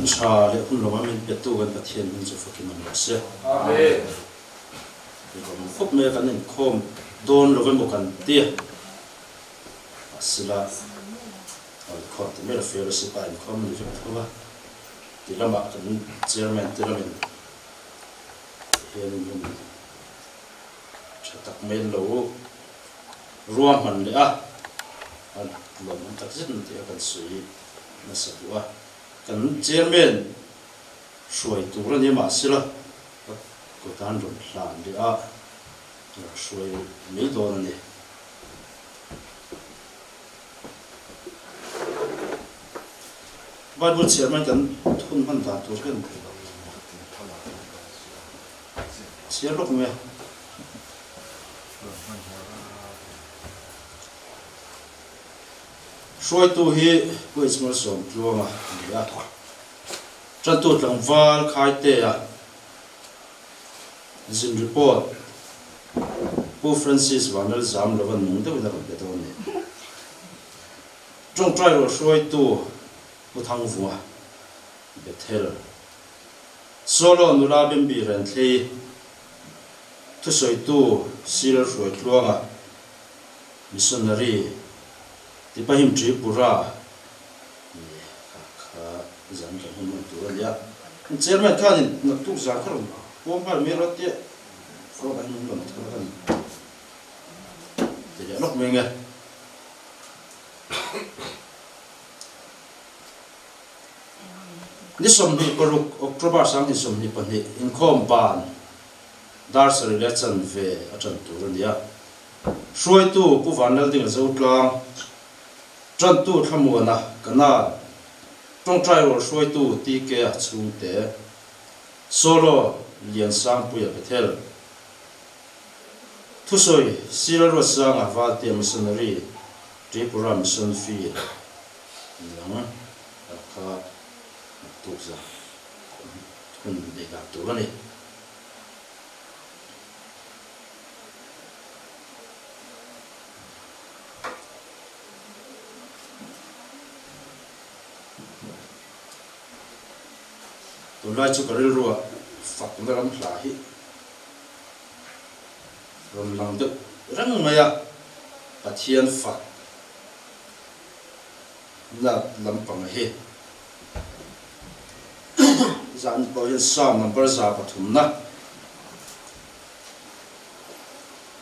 Hun tha leh hun lawma min petu kan Pathian hming chu fakin awm rawh se. Amen. Lawm khawp mai a kan inkhawm dawn lo emaw kan ti a, mahsela a inkhawm ti mai lo fellowship a inkhawm a ni vek tho a, ti lamah kan chairman te lamin hianin hun tha tak mai an lo ruahman leh a, a lawmawm takzet an ti a kan sawi nasa duh a, kan chairman hruai tur a ni mahsela ka kut an rawn hlan leh a, rawn hruai mai dawn a ni. Bible chhiar mai kan hun hman dan tur hian chhiar lawk nge. Hruaitu hi Pu Ismail Sawmtluanga a ni a, Tantu tlangval Khaitea zin report Pu Francis Vanlal zam lova nung deuhin a rawn pe dawn a ni. Tawngtai rual hruaitu Pu Thangvunga, Bethel, Solo nula Bimbi Renthlei, thusawitu Sil Hruaitluanga, Missionary, Tipahim Tripura, ni kha kha zan kan hun hman tur a nia. Chairman khanin naktuk zan kha rawn puang nghal mai rawh tia phone a hnung rawn thar a ni ti leh lawk mai nge. Ni 26 October 2022 inkhawm ban dar sarih leh chanve a tan tur a ni a. Hruaitu Pu Vanlaldinga Zotlang, Tantu Thlamuana Kanan, Tawngtai Rual Hruaitu TK-a chhungte, Solo Liansangpuia Bethel, Thusawi Sila Ruatsanga Valtea Missionary, Tripura Mission Field niang kha naktuk zan hun neih dan tur a ni. Tunlai chu ka rilruah fakna ram hla hi rawn lang deuh reng mai a, Pathian fak na lampang hi zan pawh hian Psalm number 103 na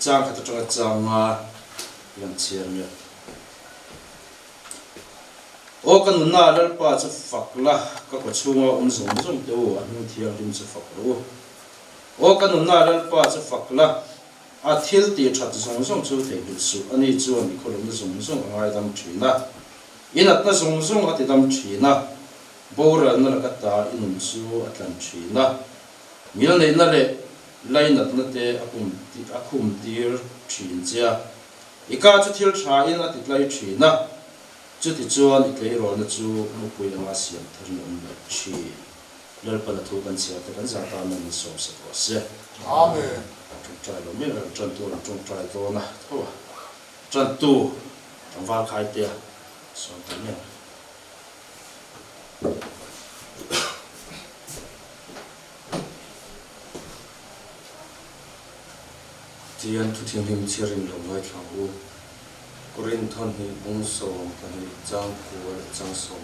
chang khat atanga chang nga lang chhiar nia. Aw ka nunna Lalpa chu fak la, ka kaw chhunga awm zawng zawng te u, a hnung thianghlim chu fak rawh u. Aw ka nunna Lalpa chu fak la, a thil tih that zawng zawng chu theihnghilh suh, ani chuan i khawlawmna zawng zawng a ngaidam thin a, i natna zawng zawng a tidam thin a, boralna laka ta i nun chu a tlan thin a, milneihna leh lainatna te a kum a khum tir thin che a, i ka chu thil tha in a ti tlai thin a, chutichuan i tleirawlna chu mupui anga siam tharin a awm leh thin. Lalpan a thu kan chhiar te kan zah tan nan min sawm sak rawh se. Amen. Tawngtai lo mek a, tantu an tawngtai dawn a, tho a, tantu tlangval khai te a sawm ta mek. Tian thu thianghlim chhiarin lo ngaithla ang u. Korinth thawhnih bung 12 chang kua leh chang 10.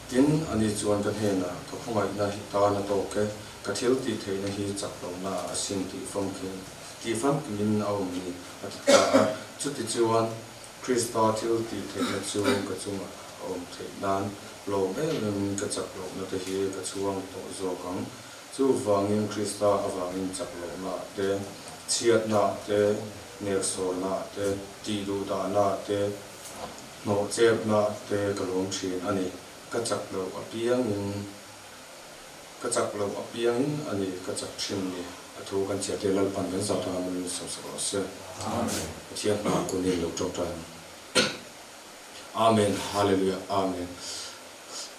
Tin, ani chuan ka hnenah, Ka khawngaihna hi tan a tawk e, ka thil tih theihna hi chak lohna a sin tih famkim tih famkimin a awm ni, a ti ta a. Chutichuan, Krista thil tih theihna chu ka chungah a awm theih nan lawm em emin ka chak lohna te hi ka chhuang tawh zawk ang. Chuvangin Krista avangin chak lohna te, chhiatna te, neksawrna te, tih duhdahna te, hnawhchepna te ka lawm thin a ni. Ka chak loh apiangin, ka chak loh apiangin a ni ka chak thin ni. A thu kan chhiat te Lalpan kan zah tan a min sawmsak rawh se. Amen. Pathian hmaah kunin lo tawngtai ang. Amen Hallelujah Amen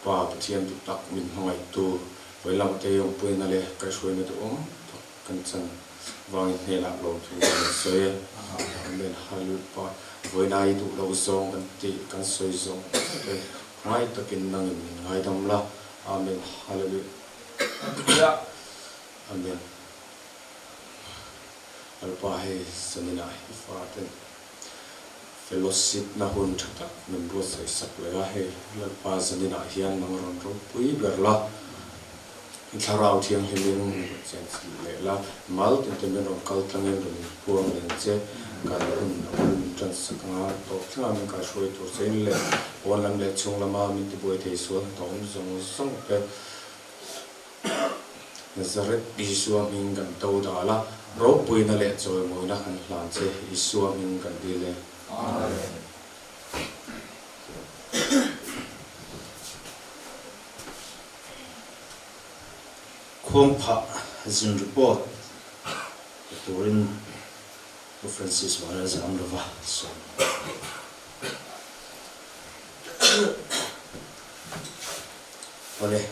Pa Pathian duh tak min hmangaihtu vawilam te awmpuina leh kaihhruaina duhawm tak kan chan vangin hnenah lawmthu kan rawn sawi e. Amen Hallelujah Pa vawiina i duh loh zawng kan tih kan sawi zawng te ngai takin nangin min ngaidam la. Amen Hallelujah Amen Lalpa hei zaninah hi faten fellowship na hun tha tak min buatsaih sak leh a, hei Lalpa zaninah hian nang rawn ropui ber la, i thlarau thianghlimin min rawn chenchilh leh la, mal tin te min rawn kal tlangin rawn inpuang leng che, kan hun a bul min tan sak anga tawp thlengah min kaihruai tur che in leh pawn lam leh chhung lama min tibuai thei sual hnathawh awm zawng zawng te. Nazareth Isua hming kan to dal a, ropuina leh chawimawina kan hlan che, Isua hming kan dil e. Amen. Khuangphah zin report pe turin Pu Francis Vanlalzamlova sawm. Awle,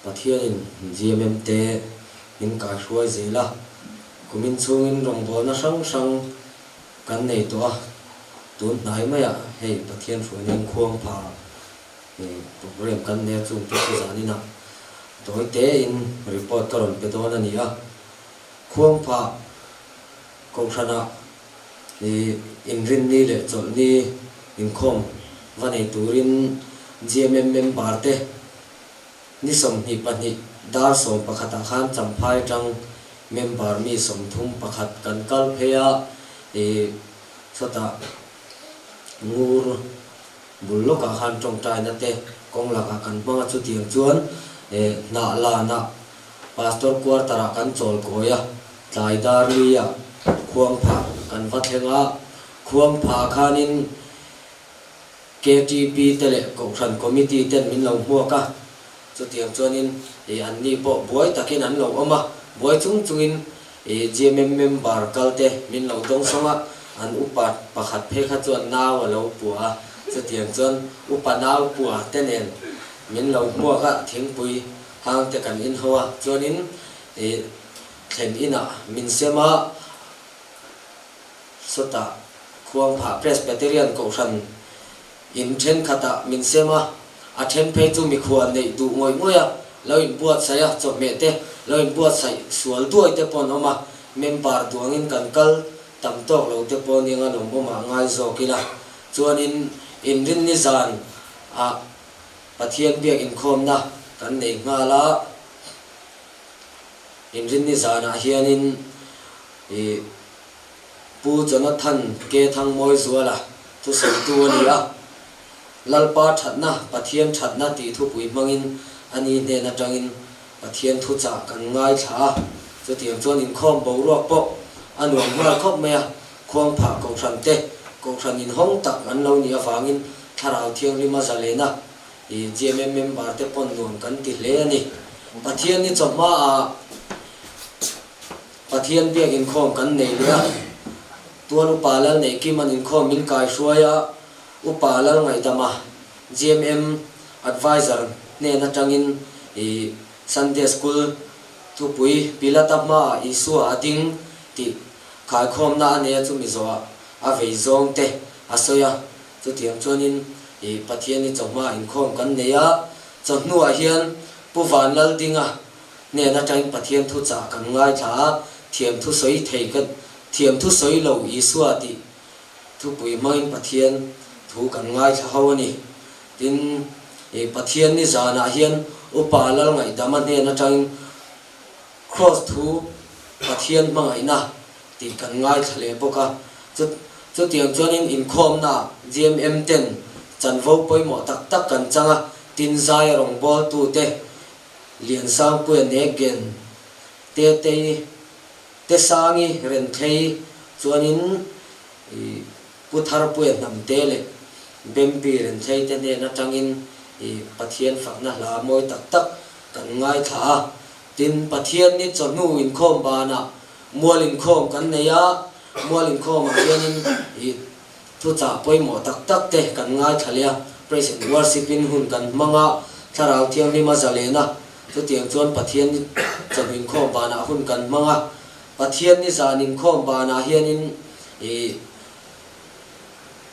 Pathianin GMM te min kaihruai zel a, kumin chhungin rawngbawlna hrang hrang kan nei tawh a, tun hnai maiah hei Pathian hruaina in khuang pha program kan nei a, chung te chu zaninah tawi tein report ka rawn pe dawn a ni a, khuang pha Kohhranah inrinni leh chawlhni inkhawm va nei turin GMM member te ni 22 dar 11 ah khan Champhai atang member mi 31 kan kal phei a, sawtah ngur bul lawkah khan tawngtaina te kawng lakah kan hmang a, chutiang chuan hnah lanah Pastor quarter ah kan chawl kawi a, tlai dar li ah khuangphah kan va thleng a, khuangphah khanin KTP te leh Kohhran Committee ten min lo hmuak a, chutiang chuanin ih an ni pawh buai takin an lo awm a, buai chung chungin ih GMM member kal te min lo dawng sawng a, an upa pakhat phei kha chuan nau a lo pua a, chutiang chuan upa nau pua te nen min lo hmuak a, thingpui Hang te kan in ho a, chuanin ih thlen inah min sem a, sawtah Khuangphah Presbyterian Kohhran in thenkhatah min sem a, a then phei chu mikhual neih duh ngawih ngawih a, lo inbuatsaih a, chawhmeh te lo inbuatsaih sual duai te pawh an awm a, member duangin kan kal tam tawk lo te pawh nia lawm awmah ngai zawk ila, chuanin inrinni zan ah Pathian biak inkhawmna kan nei nghal a, inrinni zanah hianin ih Pu Jonathan K. Thangmawizuala thusawitu a ni a, Lalpa thatna, Pathian thatna tih thupui hmangin a ni hnen atangin Pathian thuchah kan ngaithla a, chutiang chuan inkhawm boruak pawh a nuam nghal khawp mai a, Khuangphah Kohhran te Kohhran inhawng tak an lo nih avangin Thlarau Thianghlima zalena i GMM member te pawn nuam kan ti hle a ni. Pathian ni chawhma ah Pathian biak inkhawm kan nei leh a, Tual Upa Lal Neihkim an inkhawm min kai hruai a, Upa Lal Ngaihdama GMM Adviser hnen atangin i Sunday School thupui Pilata hmaah Isua a ding tih Khaikhawmna a nei a chumi zawhah a vei zawng te a sawi a, chutiang chuanin ih Pathian hi chawhma inkhawm kan nei a, chawhnuah hian Pu Vanlaldinga hnen atangin Pathian thuchah kan ngaithla a, thiam thu sawi thei ka thiam thu sawi lo Isua tih thupui hmangin Pathian thu kan ngaithla ho a ni. Tin, ih Pathian ni zanah hian Upa Lalngaihdama hnen atangin Kraws thu Pathian hmangaihna tih kan ngaithla leh bawk a, chutiang chuanin inkhawmna GMM ten chanvo pawimawh tak tak kan chang a, tin zaia rawngbawltute Liansangpuia Negen, Tetei, Tesangi Renthlei chuanin Pu Tharpuia Hnamte leh Bembi Renthlei te hnen atangin Pathian fakna hla mawi tak tak kan ngaithla a. Tin, Pathian ni chawhnu inkhawm banah mual inkhawm kan nei a, mual inkhawmah hianin ih thuchah pawimawh tak tak te kan ngaithla leh a, praise and worship in hun kan hmang a, Thlarau Thianghlima zalen a, chutiang chuan Pathian ni chawhnu inkhawm banah hun kan hmang a, Pathian ni zan inkhawm banah hianin ih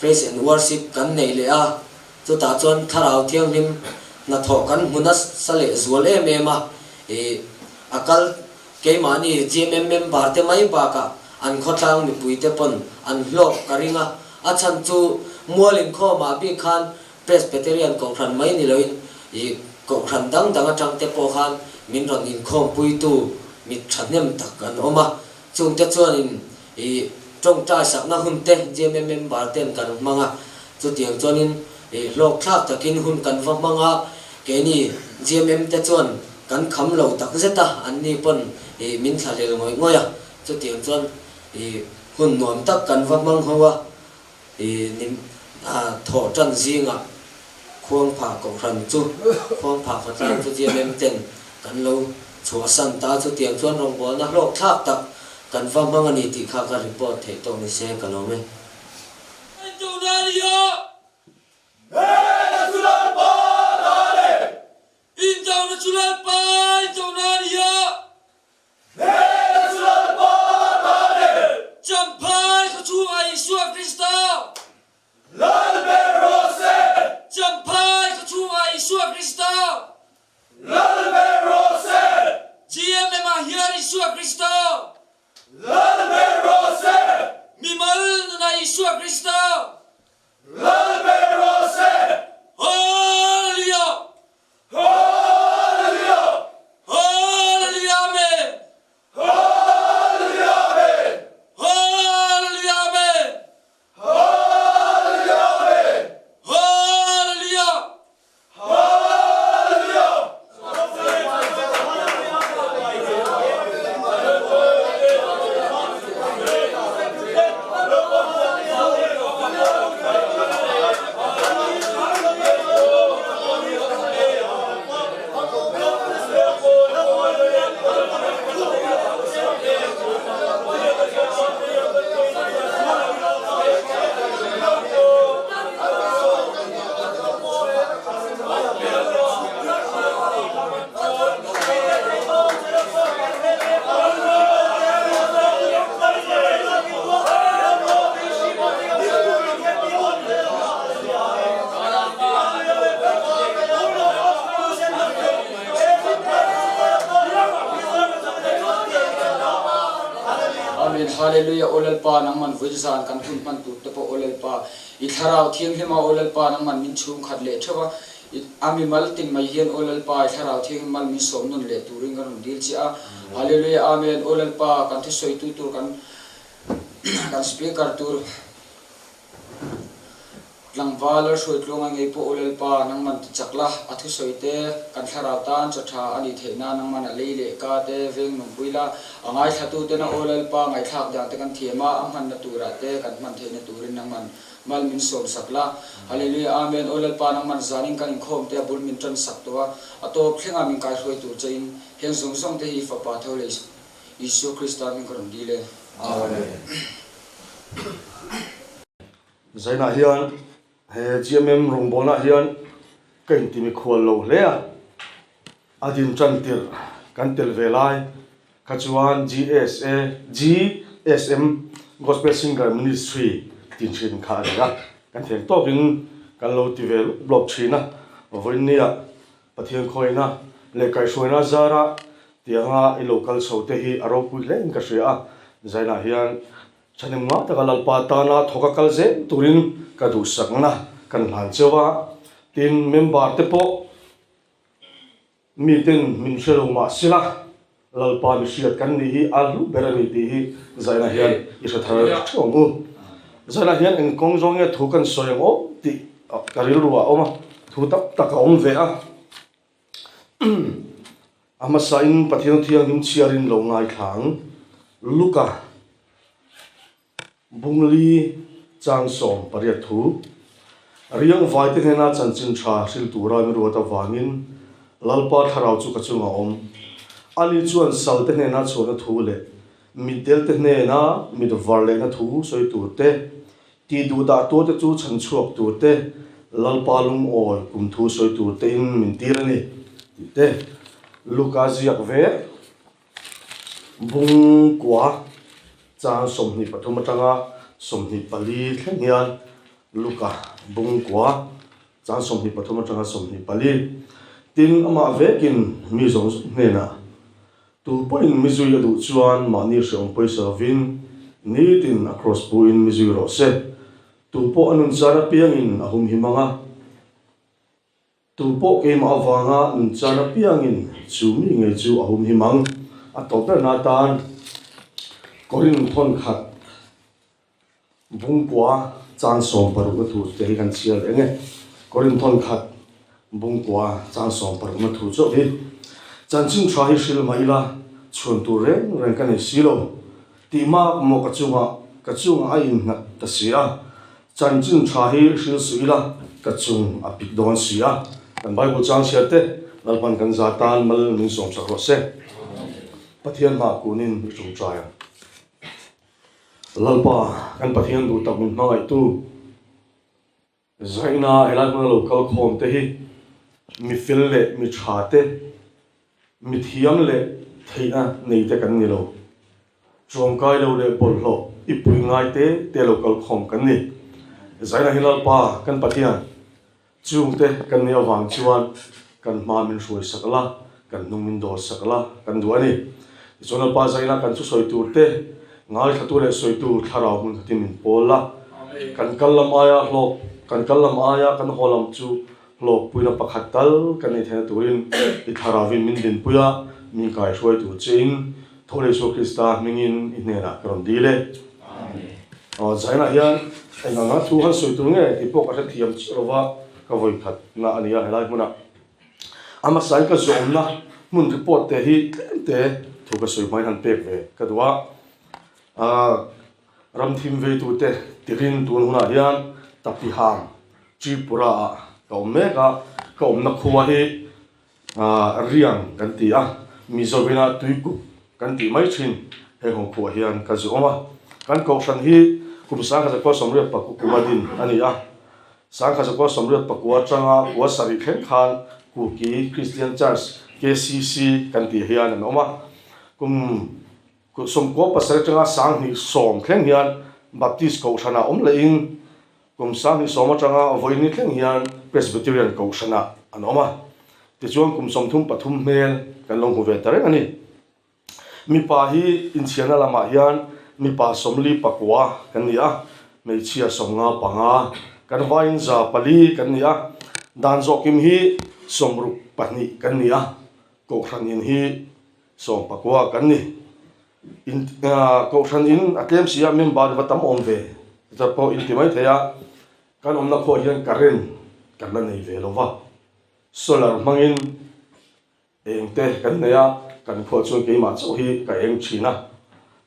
praise and worship kan nei leh a, chutah chuan Thlarau Thianghlim Hnathawh kan hmu nasa leh zual em em a, ih a kal keimahni GMM member te mai bakah an khawtlang mipui te pawn an hlawk ka ring a, a chhan chu mual inkhawmah bik khan Presbyterian kohhran mai ni loin ih kohhran dang dang atang te pawh khan min rawn inkhawmpuitu mit thahnem tak an awm a, Chungte chuanin i tawngtai sakna hun te GMM member ten kan hmang a, chutiang chuanin i hlawkthlak takin hun kan va hmang a, keini GMM te chuan kan kham lo tak zet a, anni pawn i min thlahlel ngawih ngawih a, chutiang chuan i hun nuam tak kan va hmang ho a. I nim a thawh tan zingah Khuangphah Kohhran chu Khuangphah khawtlang chu GMM ten kan lo chhuahsan ta chutiang chuan rawngbawlna hlawk thlak tak kan va hmang a ni tih kha ka report theih tawk ni se ka lawm e. Champhai khuachung ah Isua Krista. Lal ber rawh se! Champhai khuachung ah Isua Krista. Lal ber rawh se! GMM ah hian Isua Krista. Lal ber rawh se! Mimal nun ah Isua Krista. Lal ber rawh se! Hallelujah! Hallelujah! Hallelujah! Amen! Hallelujah! Amen! Hallelujah! Amen! Hallelujah! Amen! Hallelujah! Hallelujah! Amen Hallelujah Aw Lalpa nangman vui zan kan hun hman tur te pawh Aw Lalpa i thlarau thianghlim a Aw Lalpa nangman min chhung khat leh theuh a i a mimal tin mai hian Aw Lalpa i thlarau thianghlim mal min sawm nawn leh turin kan rawn dil che a Hallelujah Amen Aw Lalpa kan thusawi tu tur kan kan speaker tur Tlangval Lalhruaitluanga ngei pawh U Lalpa, nangman ti chak la, a thusawi te, kan thlarau tan chaw tha a nih theih nan nangman a lei leh ka te veng nungpui la, a ngaithlatu tena Aw Lalpa ngaihthlak dan te kan thiam a, a hmanna turah te kan hman theihna turin nangman mal min sawm sak la. Hallelujah Amen Aw Lalpa nangman zanin kan inkhawm te a bul min tan sak tawh a, a tawp thlengah min kaihruai tur che in heng zawng zawng te hi Fapa tho leh Isua Krista hming ka rawn dil e. Amen. Zainah hian he GMM rawngbawlnah hian ka intimi khual lo hle a, a din tan tirh kan tel ve lai kha chuan GSA, GSM, Gospel Singer Ministry tin thin kha a ni a, kan theng tawkin kan lo ti ve lawp lawp thin a, vawiinnia Pathian khawina leh kaihhruaina zara tianga i lo kal chho te hi a ropui hle in ka hria a, Zainah hian Chhanim ngah taka Lalpa tana thawk a kal zel turin ka duhsakna kan hlan cheu a, tin member te pawh miten min hre lo mah sila Lalpa mi hriat kan nih hi a hlu ber a ni tih hi Zaina hian i hre thar theuh ang u. Zaina hian eng kawng zawng nge thu kan sawi ang awm tih ka rilru ah a awm a, thu tam tak a awm ve a. A hmasain Pathian Thianghlim chhiarin lo ngaithla ang. Luka Bungli chang 18 thu, Riang vaite hnena chanchin tha hril tura mi ruat avangin Lalpa thlarau chu ka chunga awm. Ani chuan salte hnena chhuahna thu leh mitdelte hnena mit var lehna thu sawi tur te, Tih duh dah tuate chu chhan chhuak tur te, Lalpa lungawi kum thu sawi tur tein min tir a ni, tih te Luka ziak ve bung kua chang 23 atanga 24 thleng hian Luka bung kua. Chang 23 atanga 24. Tin, amah vekin mi zawng zawng hnenah, Tu pawhin mi zui a duh chuan mahni hreawm pawisa lovin nitin a kraws puin mi zui rawh se. Tu pawh a nun chan apiangin a humhim ang a. Tu pawh keimah avanga nun chan apiangin chu mi ngei chu a humhim ang. A tawp berna atan Korin thawn khat Bungkua chang 16 na thu te hi kan chhiar leh nge. Korin thawn khat Bungkua chang 16 na thu chauh hi chanchin tha hi hril mah ila chhuan tur reng reng ka nei si lo tih mak maw ka chungah ka chungah a innghat ta si a, chanchin tha hi hril suh ila ka chung a pik dawn si a. Kan Bible chang chhiar te Lalpan kan za tan mal min sawmsak rawh se. Pathian hmah kunin i ṭawngṭai ang. Lalpa, kan Pathian duh tak min hmangaihtu, zaina helai hmuna lo kal khawm te hi mi fel leh mi tha te, mi thiam leh theihna nei te kan ni lo. Tlawmkai lo leh bawlhhlawh i pui ngai te te lo kal khawm kan ni. Zaina hi Lalpa, kan Pathian, Chungte kan nih avang chuan kan hma min hruai sak la, kan hnung min dawr sak la kan duh a ni. Tichuan Lalpa zaina kan thusawi tur te, ngaithlatu leh sawitu thlarau hmun khatin min pawl la, kan kal lam aia hlawk, kan kal lam aia kan haw lam chu hlawkpuina pakhat tal kan nei theihna turin i thlarauvin min dinpui a, min kaihruai tur chein Tho leh Isua Krista hmingin i hnenah ka rawn dil e. Aw Zainah hian eng anga thu han sawi tur nge tih pawh ka hrethiam chiah lo va, ka vawi khatna a ni a helai hmunah. A hmasain ka zawmna hmun report te hi tlem te thu ka sawi hmain han pek ve ka duh a. Ram thim veitute tirin tun hunah hian Tapiham, Tripura ah ka awm mek a, ka awmna khua hi Riang kan ti a, Mizovina tuikuk kan tih mai thin he hawngkhuah hian ka zu awm a. Kan kohhran hi kum 1989 kuma din a ni a. 1989 atanga kua sarih thleng khan Kuki Christian Church, KCC, kan tih hian an awm a. Kum 97 atanga 2010 thleng hian Baptist kohhranah awm lehin Kum 2010 atanga vawiin ni thleng hian Presbyterian Kohhranah an awm a, tichuan kum 33 hmel kan lo hmu ve ta reng a ni. Mipa hi inchhiarna lamah hian mipa 49 kan ni a, hmeichhia 55, kan vaiin 400 kan ni a, dan zawhkim hi 62 kan ni a, Kohhran in hi 19 kan ni. In kohhran in a tlem si a, member va tam awm ve ta pawh in ti mai thei a, kan awmna khuah hian current kan la nei ve lo va, solar hmangin eng te kan nei a, kan khuah chuan keimah chauh hi ka eng thin a,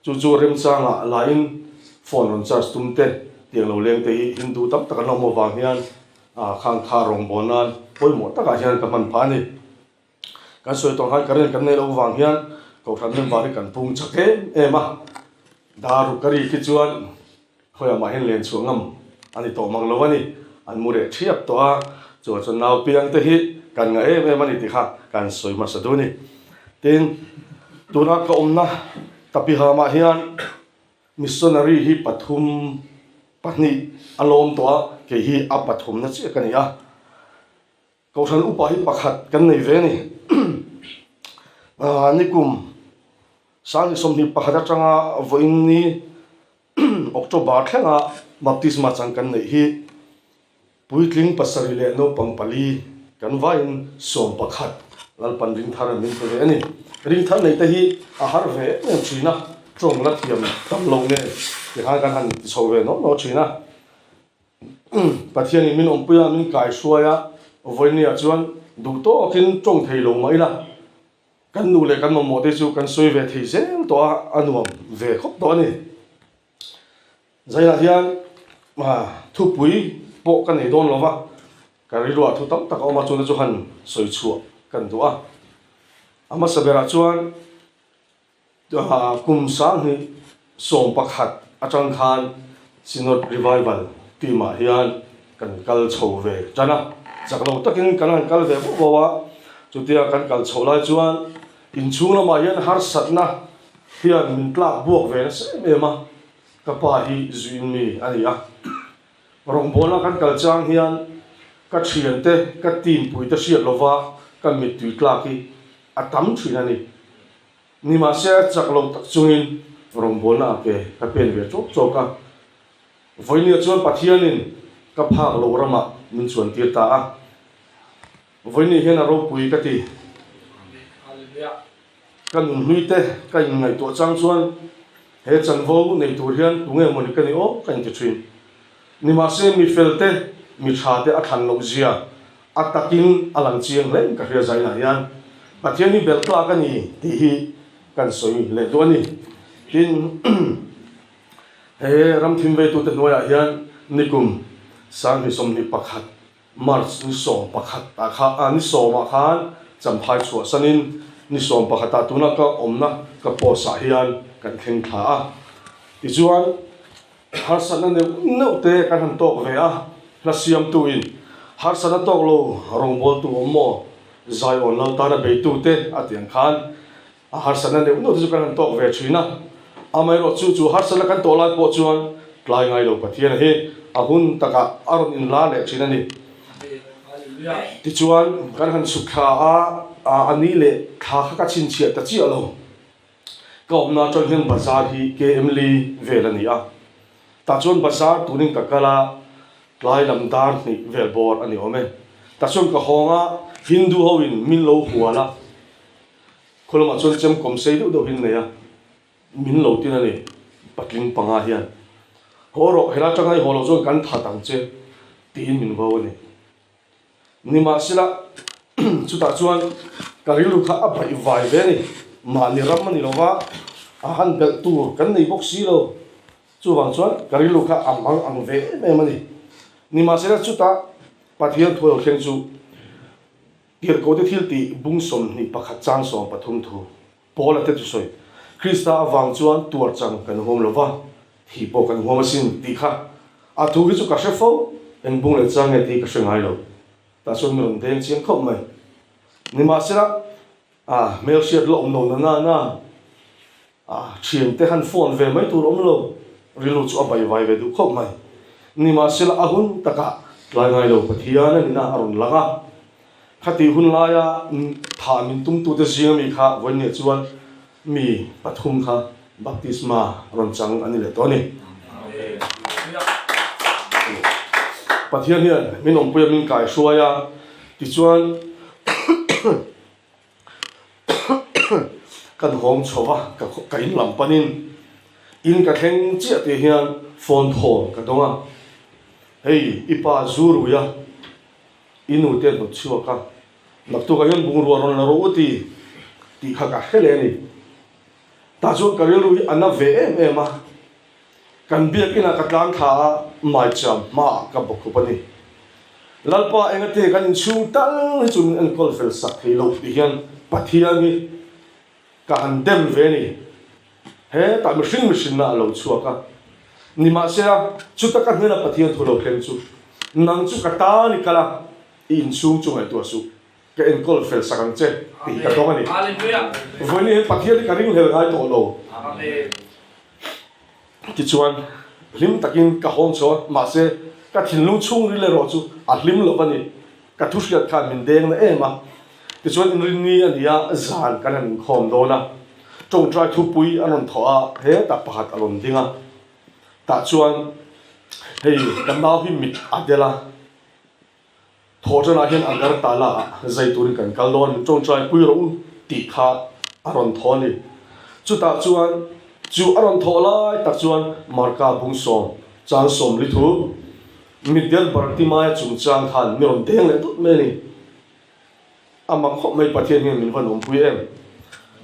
chu chu remchangah lahin phone rawn charge tum te tiang lo leng te hi Hindu tam tak an awm avang hian khang kha rawngbâwl nan pawimawh takah hian ka hman phah a ni. Kan sawi tawh khan current kan neih loh vang hian kohhran member hi kan pung chak em em a, dar ruk a rik hi chuan khawiah mah hian len chhuah ngam a ni tawh mang lo a ni, an mu reh thiap tawh a, chuvang chuan nau piang te hi kan ngah em em a ni tih kha kan sawi hmasa duh a ni. Tin, tuna ka awmna Tapihamah hian missionary hi pathum pahnih a lawm tawh a, kei hi a pathumna chiah ka ni a. Kohhran upa hi pakhat kan nei ve a ni. Nikum 2021 atanga vawiin ni October thlenga baptisma chang kan neih hi puitling pasarih leh naupang pali kan vaiin 11 Lalpan ringthar min pe ve a ni. Ringthar neih te hi a har ve em em thin a, tawng la thiam tam lo nen tikhan kan han ti chho ve nawk nawk thin a. Pathianin min awmpui a, min kaihruai a, vawinia chuan duh tawkin tawng thei lo mah ila, kan nu leh kan mamawh te chu kan sawi ve thei zel tawh a, a nuam ve khawp tawh a ni. Zainah hian thupui pawh ka nei dawn lo va, ka rilruah thu tam tak a awm a, chungte chu han sawi chhuah kan duh a. A hmasa berah chuan Kum 2011 atang khan Synod Revival team ah hian kan kal chho ve tan a, chak lo takin kan han kal ve vauh vauh a, chutia kan kal chho lai chuan inchhung lamah hian harsatna hian min tlak buak ve nasa em em a, ka pa hi zuin mi a ni a, rawngbawlna kan kal chang hian. Ka thiante, ka team puite hriat lova ka mittui tlak hi a tam thin a ni. Nimahse a chak lo tak chungin rawngbawlna a ke ka pen ve chawk chawk a. Vawinia chuan Pathianin ka phak loh ramah min chuan tir ta a. Vawinia hian a ropui ka ti. Ka nunhlui te ka inngaihtuah chang chuan he chanvo nei tur hian tunge mawni ka ni aw ka inti thin. Nimahse mi fel te, mi tha te a thlan loh zia a takin a lang chiang hle ka hria zainah hian Pathian hi belh tlak a ni tih hi kan sawi leh duh a ni. Tin, he ramthim veitute hnuaiah hian nikum 2021 March ni 11 ah kha ah ni 10 ah khan Champhai chhuahsanin ni 11 ah tuna ka awmna ka post ah hian kan thleng thla a. Tichuan harsatna neuh neuh te kan han tawk ve a, hla siamtu in harsatna tawk lo rawngbawltu awm maw Zion lo tana beitu te a tih ang khan A harsatna neuh neuh te chu kan han tawk ve thin a, amaherawh chu chu harsatna kan tawh lai pawh chuan tlai ngai lo Pathian hi a hun takah a rawn inla leh thin a ni. Tichuan kan han chhuk thla a, a ni leh thla kha ka chhinchhiah ta chiah lo. Ka awmna atang hian bazar hi KM li vel a ni a, tah chuan bazar tunin ka kal a, tlai lam dar hnih vel bawr a ni awm e. Tah chuan ka hawng a, Hindu ho in min lo hual a. Khaw lamah chuan chem kawm sei deuh deuh hi an nei a, min lo tin a ni, patling panga hian. Haw rawh, helai atanga i haw loh chuan kan that ang che, tiin min vo a ni. Nimahsela, chutah chuan ka rilru kha a baih vai ve a ni, mahni ram a ni lova, a han belh tur kan nei bawk si lo. Chuvang chuan ka rilru kha a mang ang ve em em a ni. Nimahsela, chutah Pathian thu lo thleng chu Tirhkohte thil tih bung 21 chang 13 thu Paula te chu sawi, Krista avang chuan tuar chang kan huam lo va, thih pawh kan huam asin tih kha a thu hi chu ka hre fo, eng bung leh chang nge tih ka hre ngai lo. Tah chuan mi rawn deng chiang khawp mai. Nimahsela, a hmelhriat la awm lo na na na. A thiante han phone ve mai tur awm lo, rilru chu a bai vai ve duh khawp mai. Nimahsela a hun takah tlai ngai lo Pathian a nihna a rawn lang a. Khatih hun laia thah min tumtute zinga mi kha vawiinniah chuan mi pathum kha baptisma rawn chang a ni leh tawh a ni. Pathian hian min awmpuia min kaihruai a, tichuan Kan hawng chho a, ka ka in lam panin in ka thleng chiah tih hian phone thawn ka dawng a, hei i pa zu rui a, i nu te hnawt chhuak a, naktuk ah hian bungrua rawn la rawh u ti tih kha ka hre leh a ni. Tah chuan ka rilru hi a na ve em em a. Kan biakinah ka tlang thla a, maicham hmaah ka bawkhup a ni. Lalpa engate kan inchhung tal hi chu min enkawl fel sak thei loh tih hian Pathian hi ka han dem ve a ni. Hetah mihring mihrinna a lo chhuak a, nimahsela chuta ka hnena Pathian thu lo thleng chu, Nang chu ka tan i kal a, i inchhung chu ngaihtuah suh. Ka enkawl fel sak ang che tih ka dawng a ni. Vawiin hian Pathian hi ka ringhlel ngai tawh lo. Tichuan, hlim takin ka hawng chho a, mahse, ka thinlung chhungril erawh chu a hlim lo a ni. Ka thu hriat khan min deng na em a. Tichuan, inrinni a ni a, zan kan han inkhawm dawn a. Tawngtai thupui an rawn thawh a, hetah pakhat a rawn ding a. Tah chuan, hei, ka nau hi mit a del a. Thawhṭanah hian Agartala ah zai turin kan kal dawn, min ṭawngṭai pui rawh u tih kha a rawn thaw a ni. Chutah chuan chu a rawn thawh lai tak chuan Marka bung sawm chang 40 thu Mitdel Bartimaia chungchang khan mi rawn deng leh tawp mai a ni. A mak khawp mai Pathian hian min van awmpui em.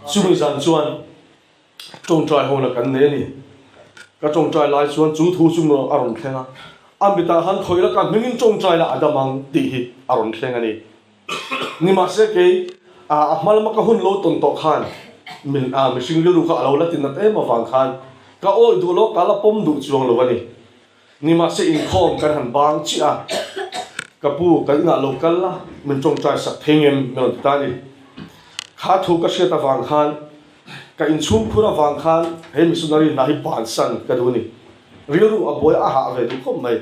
Chumi zan chuan Ṭawngṭai hawna kan nei a ni. Ka ṭawngṭai lai chuan chu thu chu a rawn thleng a, a mitah khan khawih la ka hmingin ṭawngṭai la a dam ang tih hi a rawn thleng a ni. Nimahse kei a hma lama ka hun lo tawn tawh khan min mihring rilru kha a lo la ti nat em avang khan ka awih duh lo, ka la pawm duh chuang lo a ni. Nimahse inkhawm kan han bang chiah a, ka pu kan inah lo kal la, min tawngtai sak thei ngem min rawn ti ta a ni. Kha thu ka hriat avang khan, ka inchhungkhur avang khan he missionary hna hi bansan ka duh a ni. Rilru a buai a hah ve duh khawp mai.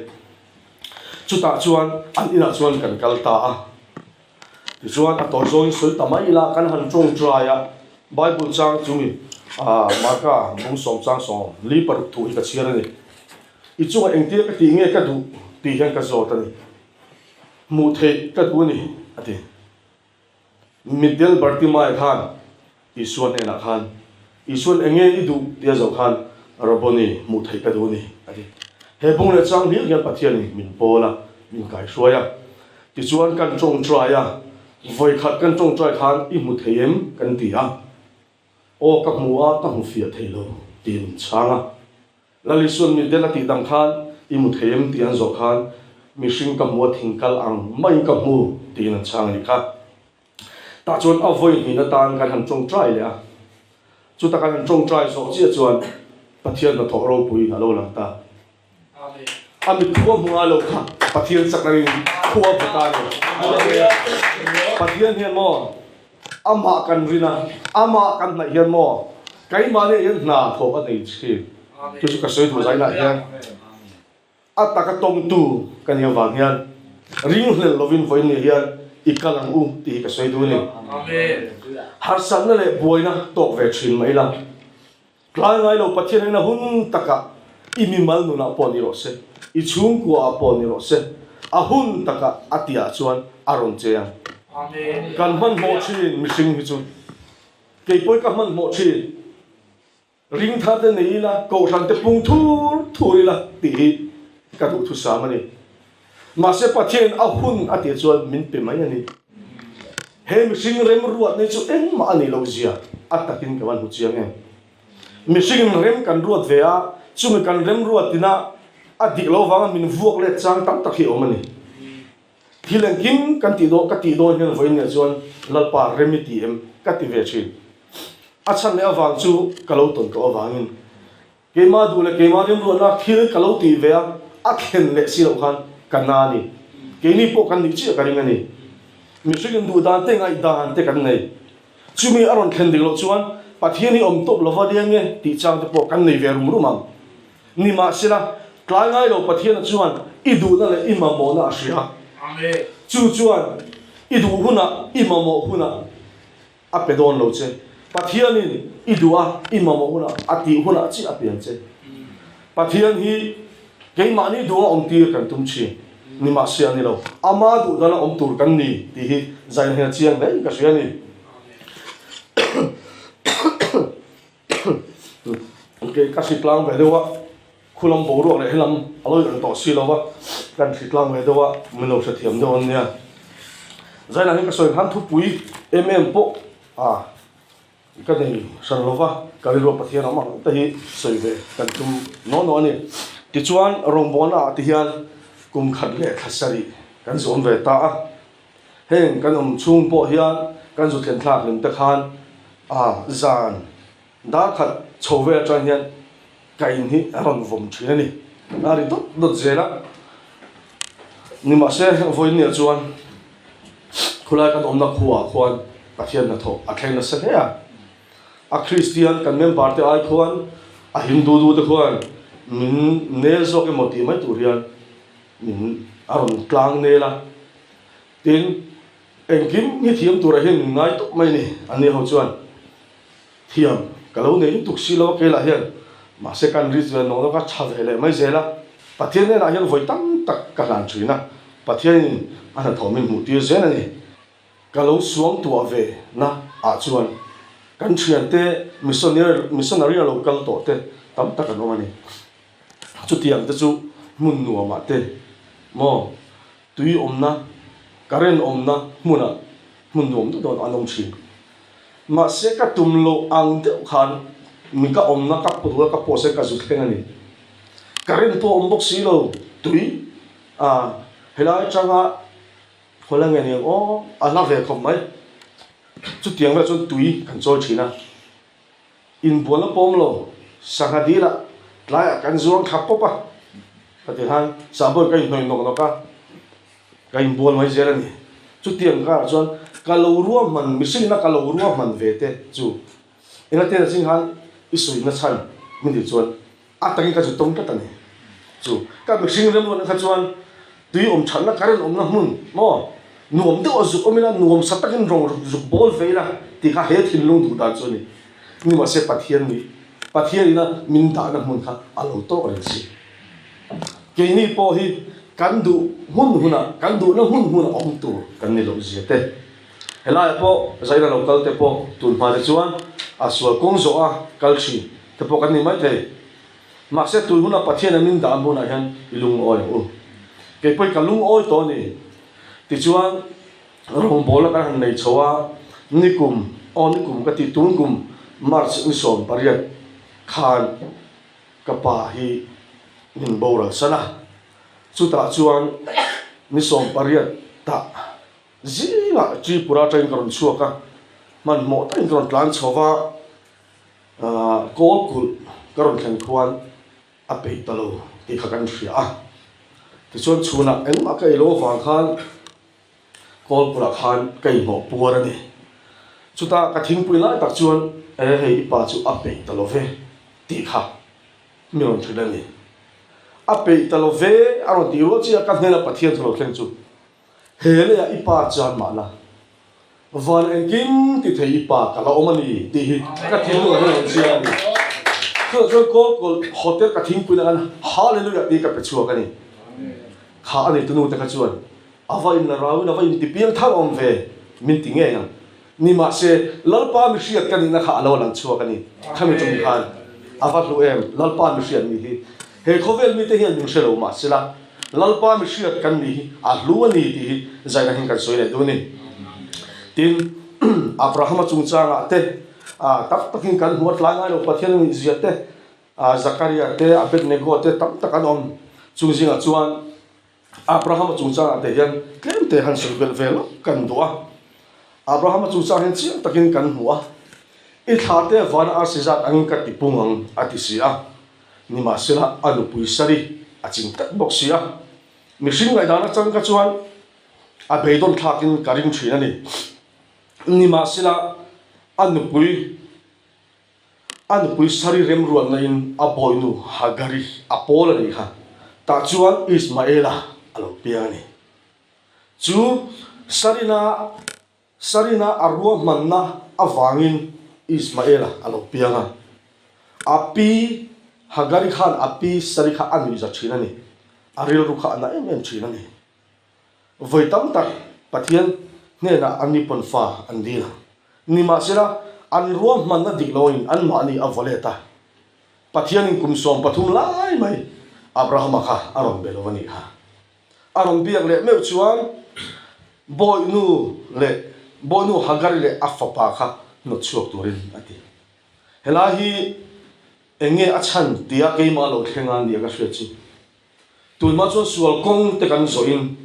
Chutah chuan an inah chuan kan kal ta a. Tichuan a tawi zawngin sawi ta mai ila kan han tawngtai a, Bible chang chungin Marka bung sawm chang 46 thu hi ka chhiar a ni. I chungah engtia ka tih nge ka duh tih hian ka zawt a ni. Hmuh theih ka duh a ni, a ti. Mitdel Bartimaia khan Isua hnenah khan, Isua'n eng nge i duh? tia zoh khan, Rabboni, hmuh theih ka duh a ni, a ti. He bung leh chang hlir hian Pathianin min pawl a, min kaihruai a. Tichuan kan tawngtai a, vawikhat kan tawngtai khan i hmu thei em? kan ti a. Aw ka hmu a, ka hmu fiah thei lo, tiin min chhang a. Lal Isua'n mitdel a tih dang khan i hmu thei em tih an zawh khan mihring ka hmu a thing kal ang maiin ka hmu tiin an chhang a nih kha. Tah chuan a vawi hnin atan kan han tawngtai leh a, chuta kan han tawngtai zawh chiah chuan Pathian hnathawh ropui a lo lang ta. A mit khua hmu ngai lo kha Pathian chakna ringin khua hmu ta a ni. Pathian hian maw Amah kan rin a, amah kan hnaih hian maw keimahni ah hian hna thawh a nei thin. Chu chu ka sawi duh zainah hian a taka tawngtu ka nih avang hian ringhlel lovin vawiin ni hian i kal ang u tih hi ka sawi duh a ni. Harsatna leh buaina tawk ve thin mah ila Tlai ngai lo Pathian ina hun takah i mimal nunah pawh ni rawh se, i chhungkuaah pawh ni rawh se, a hun takah a tihah chuan a rawn che ang. Kan hmanhmawh thin mihring hi chu kei pawhin ka hmanhmawh thin. Ringthar te nei ila, kohhran te pung thur thur ila tih hi ka duhthusam a ni. Mahse Pathianin a hun a tih chuan min pe mai a ni. He mihring remruatna hi chu engmah a nih loh zia a takin ka van hmu chiang em. Mihringin rem kan ruat ve a, chumi kan remruatina a dik lo vanga min vuak let chang tam tak hi a awm a ni. Thil engkim kan tih dawn ka tih dawn hian vawiin nia chuan Lalpa rem i ti em ka ti ve thin. A chhan leh avang chu ka lo tawn tawh avangin Keimah duh leh keimah rimruatna thil ka lo tih ve a, a thlen leh si loh khan ka na a ni. Keini pawh kan nih chiah ka ring a ni. Mihring in duh dan te ngaih dan te kan nei. Chumi a rawn thlen dik loh chuan Pathian hi awm tawp lova liang nge tih chang te pawh kan nei ve rum rum ang. Nimahsela, tlai ngai lo Pathiana chuan i duhna leh i mamawhna a hria. Chu chuan i duh hunah, i mamawh hunah, A pe dawn lo che. Pathianin i duh a, i mamawh hunah, a tih hunah chiah a pian che. Pathian hi keimahni duha awm tir kan tum thin. Nimahse a ni lo. Ama duh dana awm tur kan ni tih hi zaina hian a chiang hle in ka hria a ni. Ok, ka hritlang ve deuh a, khulam boruak leh helam a lo inang tawh si lo va, kan hritlang ve deuh a, min lo hrethiam deuh an nia. Zainah hian ka sawi khan thupui em em pawh a ka nei hran lo va, ka rilru a Pathian awm ang te hi sawi ve kan tum naw naw a ni. Tichuan rawngbawlna ah te hian kum khat leh thla sarih kan zawm ve ta a. Heng kan awm chhung pawh hian kan zu thlen thlak hlim te khan a zan dar khat chho vel atang hian ka in hi a rawn vawm thin a ni. A ri dawt dawt zel a. Nimahse vawiinniah chuan khulai kan awmna khuaah khuan Pathian hnathawh a thleng nasa hle a. A Kristian kan member te ai khuan a Hindu du te khuan min nel zawk emaw tih mai tur hian min a rawn tlang nel a, tin engkim hi thiam turah hian min ngai tawp mai a ni, an ni ho chuan thiam ka lo nei lutuk si lo a keilah hian mahse kan ri chuan nawk nawk a tha ve leh mai zel a, Pathian hnenah hian vawi tam tak ka hlan thin a, Pathianin a hnathawh min hmuh tir zel a ni. Ka lo suang tuah ve na ah chuan kan thiante missionary a lo kal tawh te tam tak an awm a ni. Chutiang te chu hmun nuamah te maw tui awmna, current awmna hmunah hmun nuam deuh deuh an awm thin. Mahse ka tum loh ang deuh khan mi ka awmna ka put a ka post a ka zu thleng a ni. Current pawh awm bawk si lo, tui ah helai atanga Khawl a nge ni ang aw, a hla ve khawp mai. Chutiang vel chuan tui kan chawi thin a, inbualna pawm lo, sangha dil ah tlaiah kan zuang thla pawp a, ka ti khan sahbawi ka inhnawih nawk nawk a, ka inbual mai zel a ni. Chutiang karah chuan ka lo ruahman, mihringina ka lo ruahman ve te chu enga te zing khan i sawina chhan min tih chuan a takin ka zu tawng tlat a ni. Chu ka mihring remruatna kha chuan. Tui awm thatna current awmna hmun maw nuam deuh a zuk awm ila nuam sa takin rawng zuk bawl ve ila tih kha he thinlung duh dan chu a ni. Nimahse Pathian nih Pathian ina min dahna hmun kha a lo tawk reng si. Keini pawh hi kan duh hmun hunah kan duhna hmun hmunah awm tur kan ni loh zia te. Helaiah pawh Zaina lo kal te pawh tun hma te chuan a sual kawng zawh a kal thin te pawh kan ni maithei. Mahse tun huna Pathian a min dah hmunah hian i lungawi ang u. Kei pawhin ka lungawi tawh a ni. Tichuan rawngbawlna kan han nei chho a, nikum, aw nikum ka ti, tun kum March ni 18 khan ka pa hi min boral san a. Chutah chuan ni 18 tah zingah Tripura atangin ka rawn chhuak a, hmanhmawh takin ka rawn tlan chho va. Kawl kulh ka rawn thlen khuan a peih ta lo tih kha kan hria a. Tichuan chhunah engmah ka ei lo avang khan kawl kulhah khan ka inhnawh puar a ni. Chutah ka thingpui lai tak chuan e hei i pa chu a peih ta lo ve tih kha mi rawn hrilh a ni. A peih ta lo ve a rawn tih rual chiah ka hnena Pathian thu lo thleng chu he leiah i pa chuan mahna Van engkim ti thei i pa ka la awm a ni tih hi ka thinlung ah hian a rawn chiang a ni. Chutah chuan Kawlkawl Hotel ka thingpui na khan Hallelujah tih ka pe chhuak a ni. Kha a neitu nu te kha chuan a va in la rau in a va in ti piang thar awm ve min ti ngei ang. Nimahse Lalpa mi hriat ka nihna kha a lo lang chhuak a ni. Khami tum khan a va hlu em Lalpa mi hriat nih hi. He khawvel mite hian min hre lo mahsela Lalpa mi hriat kan nih hi a hlu a ni tih hi zaina hian kan sawi leh duh a ni. Tin, Abrahama chungchangah te tam takin kan hmu a, tlai ngai lo Pathian a nih zia te, Zakaria te, Abednego te tam tak an awm. Chung zingah chuan Abrahama chungchangah te hian tlem te han sawi belh ve lawk kan duh a. Abrahama chungchang hian chiang takin kan hmu a, I thla te vana arsi zat angin ka ti pung ang a ti si a. Nimahsela a nupui Sari a ching tlat bawk si a, mihring ngaihdan atang kha chuan a beidawn thlakin ka ring thin a ni. Nimahsela a nupui a nupui Sari remruatna in a bawinu Hagari a pawl a nih kha, tah chuan Ismaela a lo piang a ni. Chu Sarina Sarina a ruahmanna avangin Ismaela a lo piang a. A pi Hagari khan a pi Sari kha a nuihza thin a ni. A rilru kha a na em em thin a ni. Vawi tam tak Pathian hnenah an nipawn fa an dil a. Nimahsela, an ruahmanna dik loin anmahni a vaw let a. Pathianin kum 13 lai mai Abrahama kha a rawn be lo a nih kha. A rawn biak leh meuh chuan Bawihnu leh Bawihnu Hagari leh a fapa kha hnawt chhuak turin a ti. Helai hi eng nge a chhan tia keimah lo thleng a nia ka hriat chu. Tunhma chuan sual kawng te kan zawhin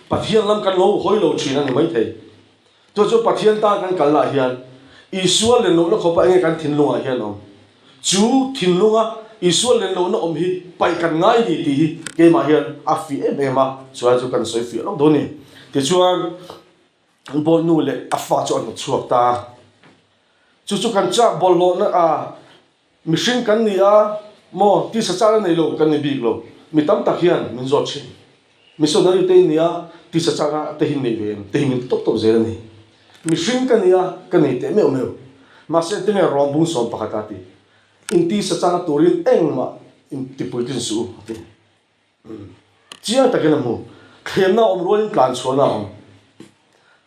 Pathian lam kan lo hawi lo thin a ni maithei. Chu chu Pathian tan kan kal lah hian Isua len lohna khawpa enge kan thinlungah hian awm? Chu thinlunga Isua len lohna awm hi paih kan ngai ni tih hi keimah hian a fiah em em a, chuai chu kan sawi fiah lawk dawn a ni. Tichuan Bawlnu leh a fa chu a hnawt chhuak ta a. Chu chu kan chak bawlhhlawhna a Mihring kan ni a maw? Tisa chakna nei lo kan ni bik lo. Mi tam tak hian min zawt thin. Missionary te in ni a, tisa chakna te hi nei ve em? Te hi min ti tawp tawp zel a ni. Mihring ka ni a, ka nei teh meuh meuh. Mahse tinge rawngbung 11 a ti. In tisa chakna turin engmah in tipuitlin suh u a ti. Chiang takin a hmu. Thlemna a awm rualin tlan chhuahna a awm.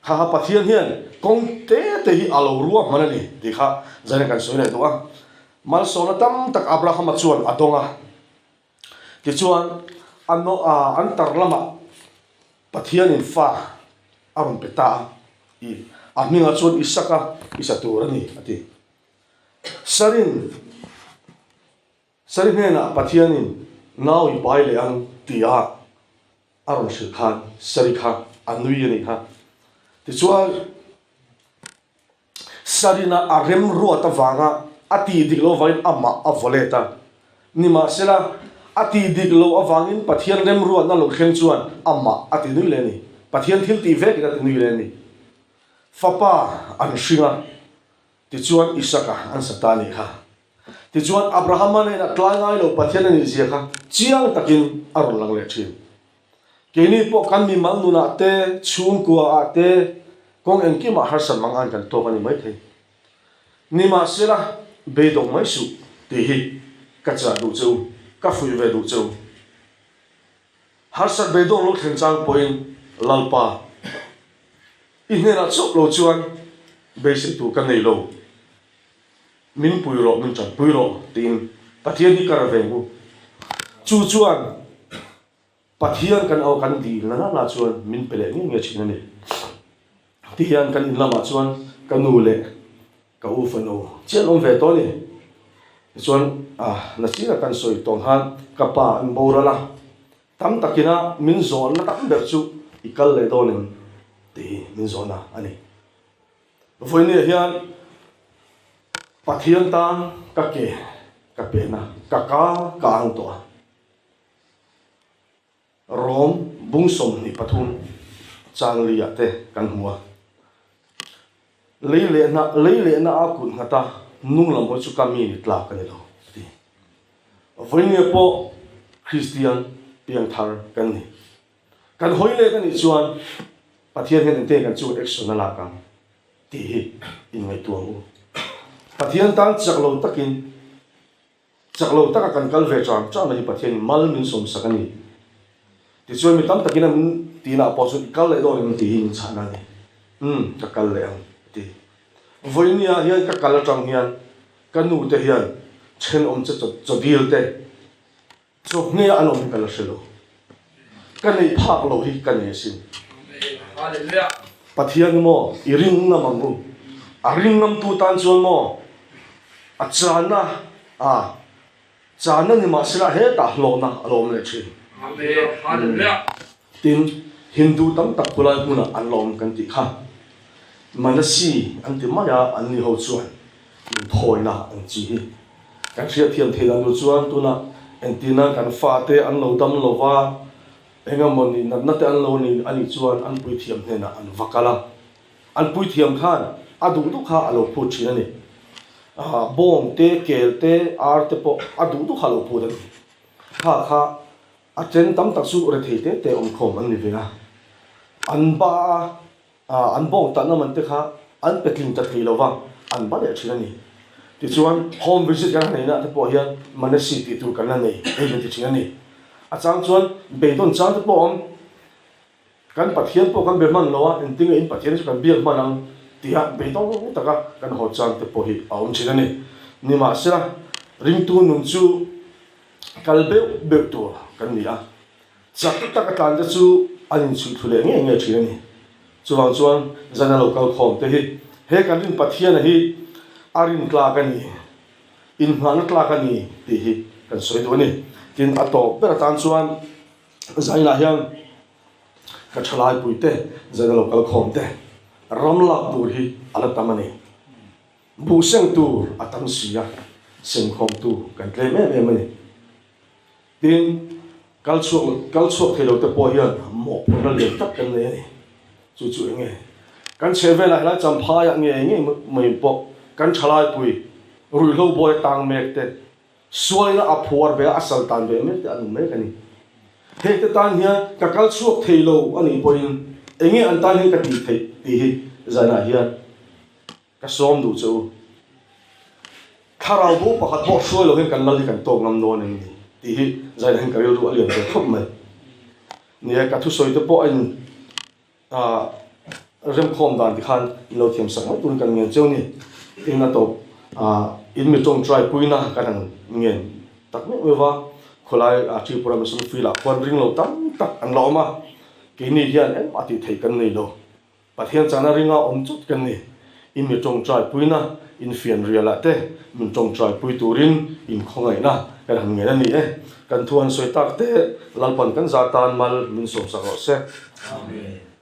Kha kha Pathian hian kawng te te hi a lo ruah hman a ni tih kha zanin kan sawi leh duh a. Malsawmna tam tak Abrahama chuan a dawng a. Tichuan a an tar lamah Pathianin fa a rawn pe ta a. I a hmingah chuan Isaka i sa tur a ni a ti. Sarin. Sari hnenah Pathianin nau i pai leh ang tia a rawn hrilh khan Sari kha a nui a nih kha. Tichuan, Sarina a remruat avanga a tih dik loh avangin amah a vaw let a. Nimahsela, a tih dik loh avangin Pathian remruatna lo thleng chuan amah a ti nui leh a ni. Pathian thil tih vekin a ti nui leh a ni. Fapa an hring a. Tichuan Isaka an sa ta a nih kha. Tichuan Abrahama hnenah tlai ngai lo Pathian a nih zia kha chiang takin a rawn lang leh thin. Keini pawh kan mimal nunah te, chhungkuaah te, kawng engkimah harsat mang an kan tawk a ni maithei. Nimahsela, beidawng mai suh tih hi ka chah duh che u, ka fuih ve duh che u. Harsat beidawng lo thlen chang pawhin Lalpa, i hnenah chauh lo chuan beisei tur ka nei lo. Min pui rawh, min tanpui rawh tiin Pathian hi ka ra ve u. Chu chuan Pathian kan au kan dil na na chuan min pe leh ngei ngei thin a ni. Tihian kan in lamah chuan ka nu leh ka u fanu chiah an awm ve tawh a ni. Tichuan nachina kan sawi tawng khan ka pa an boral a, tam takina min zawnna tam ber chu i kal leh dawn em tih hi min zawhna a ni. Vawinia hian Pathian tan ka ke ka pen a, ka ka ka ang tawh a. Rom bung 23 changli-ah te kan hmu a. Lei lehna lei lehna a kut nghat a, nung lam hawi chu ka mi ni tlak a ni lo a ti. Vawinia pawh Kristian piangthar kan ni. Kan hawi leh ka nih chuan Pathian hian engte kan chu action a lak ang tih hi inngaihtuah ang u. Pathian tan chak lo takin, chak lo taka kan kal ve ṭan ṭan hi Pathianin mal min sawmsak a ni. Tichuan mi tam takin a min tinah pawh chuan i kal leh dawn em tih hi min chhan a ni. Umm, ka kal leh ang a ti. Vawinia hian ka kal aṭang hian ka nu te hian ṭhenawm che chawdil te, Chawhmeh an awm hi ka la hre lo. Ka neih phak loh hi ka nei asin. Pathian hi maw i ring ngam ang u. A ring ngamtu tan chuan maw a chana a chana ni mahsela hetah hlawhna a lo awm leh thin. Tin, Hindu tam tak khulai hmunah an la awm kan tih kha. Manasi an ti mai a, an ni ho chuan inthawina an chi hi. Kan hriatthiam theih dan tur chuan tunah entirna kan fate an lo dam lo va, engemaw ni natna te an lo ni a nih chuan an puithiam hnenah an va kal a. An puithiam khan a duh duh kha a lo phut thin a ni. Bawng te, kel te, ar te pawh a duh duh kha a lo phut a ni. Kha kha A chen tam tak chu rethei te te awmkhawm an ni ve a, an ba a, an bawng tatna man te kha an pe tling ta thei lo va, an ba leh thin a ni. Tichuan, home visit kan han neihna te pawh hian manasi tih tur kan la nei hei kan ti thin a ni. A chang chuan beidawn chang te pawh a awm. Kan Pathian pawh kan be hman lo a, engtinge in Pathian chu kan biak hman ang tiha beidawng taka kan haw chang te pawh hi a awm thin a ni. Nimahsela, ringtu nun chu kal beuh beuh tur kan ni a, chak taka tlan te chu an inchhuih thlu leh ngei ngei thin a ni. Chuvang chuan zan a lo kal khawm te hi he kan rin Pathiana hi a rin tlak a ni, inngahna tlak a ni tih hi kan sawi duh a ni. Tin, a tawp ber atan chuan Zainah hian ka thalai puite, zaina lo kal khawm te, ram lak tur hi a la tam a ni. Buh seng tur a tam si a, seng khawm tu kan tlem em em a ni. Tin, kal chhuak kal chhuak thei lo te pawh hian mawhphurhna lian tak kan nei a ni. Chu chu eng nge? Kan chheh velah helai Champhaiah nge ngei mai pawh kan thalai pui ruihhlo bawi a tang mek te, Sualina a phuar ve a, a sal tan ve mek te an awm mek a ni. Heng te tan hian ka kal chhuak thei lo a nih pawhin eng nge an tan hian ka tih theih tih hi zanah hian ka sawm duh che u. Thlarau bo pakhat pawh hruai lo hian kan lal hi kan tawk ngam dawn em ni tih hi zanah hian ka rilru a lian ve khawp mai. Nia ka thusawi te pawh a in A remkhawm dan ti khan in lo thiam sak mai turin kan ngen cheu ni. Tin a tawp in mi tawngtai puina kan han ngen tak meuh meuh va, khawlai Tripura Mission Field ah khuan ring lo tam tak an la awm a, keini hian engmah tih theih kan nei lo. Pathian chana ringa awm chawt kan ni. In mi tawngtai puina in fian rial ah te min tawngtai pui turin in khawngaihna kan han ngen a ni e. Kan thu han sawi tak te Lalpan kan za tan mal min sawmsak rawh se. Amen.